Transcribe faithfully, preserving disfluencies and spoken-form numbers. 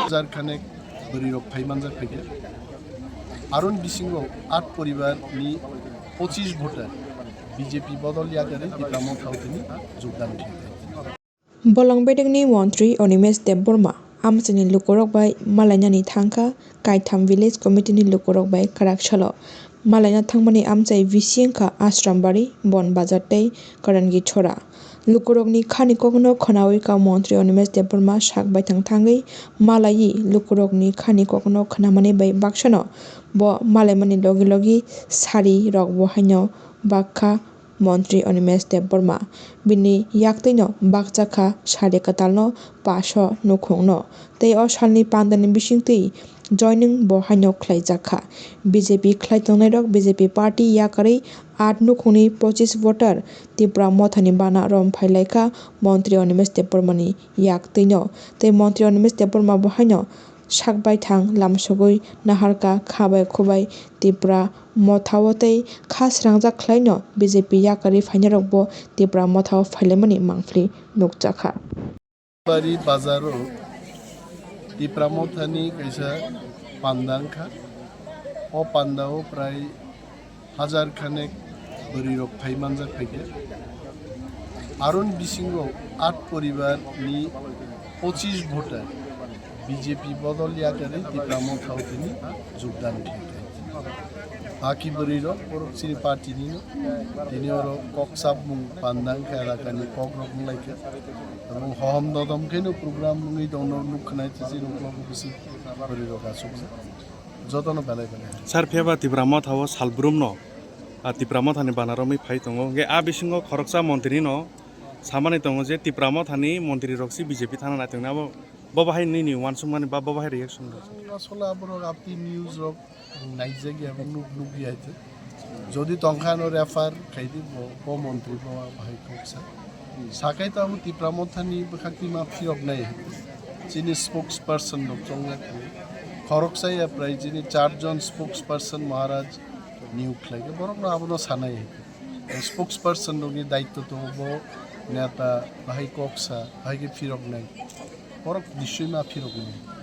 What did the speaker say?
Hajar khanek bwrwi rok phai manjak phaikha. Aroni bisingo at poribar ni pochis voter B J P bodol yakarwi Tipra Motha o tini jogdan khaikha. Bolong bedekni montri Animesh Debbarma amchaini lukurok bai malainani thangkha, Kaitham village committee ni lukurok bai kwrak salo malaina thangmani amchai bisi wngkha Ashrambari, Bon Bazar tei Karangi Chora. Lukurokni khani kokno khwnawi ka montri Animesh Debbarma sak baithang thangwi malaiwi lukurokni khani kokno khwnamani bai baksano bo malaimani logi logi sari rokbo haino bakha montri Animesh Debbarma. Bini yaktwino bakchakha sari kwtalno paso nukhungno. Tei o salni pandani bisingtwi joining bo haino khlaijakha. B J P khlai tongnairok B J P party yakarwi at nukhungni pochis voter Tipra Mothani bana rom phailaikha montri Animesh Debbarmani yaktwino. Tei montri Animesh Debbarma bo haino sak baithang lamsogwi naharkha kha bai khu bai Tipra Motha o tei kha srangjak khlaino B J P yakarwi phainairokbo Tipra Motha o phailaimani mangpili nukjakha. Bari bazaro Tipra Mothani kaisa panda wngkha. O pandao prai hajar khanek bwrwi rok phai manjak phaikha. Aroni bisingo at poribar ni pochis voter B J P bodol yakarwi Tipra Motha o tini jogdan khaikha. Baki bwrwi rok borok chini party nino, tini oro kok sabmung panda wngkha, elakani kok rok wnglaikha. Tabuk hohom dodom kheno program wngwi tongno nukkhwnai, chini uklogo bisi bwrwi rok achukjak. Jotono belai belai. Sir, phiya ba Tipra Motha o salbrumno, a, Tipra Mothani bana romwi phai tongo. Hwnkhe a bisingo khoroksa montri no samani tongo je Tipra Mothani montri rok si B J P thana nai tongni abo, bo bahai nini uansukmani ba bo bahai reaction rok? Asole aborok apni news rok naijak ya, nuk, nuk ya ito. Jodi tongkha no refer khaidi bo, bo montri bo bahai khoksa. Sakai to abo Tipra Mothani bwkhak twi ma phirok nai. Chini spokesperson rok chongjak. Khoroksa ya prai chini char jon spokesperson Maharaj niyog khlai khe borok no abono sanai. Spokesperson rokni daitto tongo bo neta bahai koksa, bahai khe phirok nai. Borok nischoi ma phirok nai.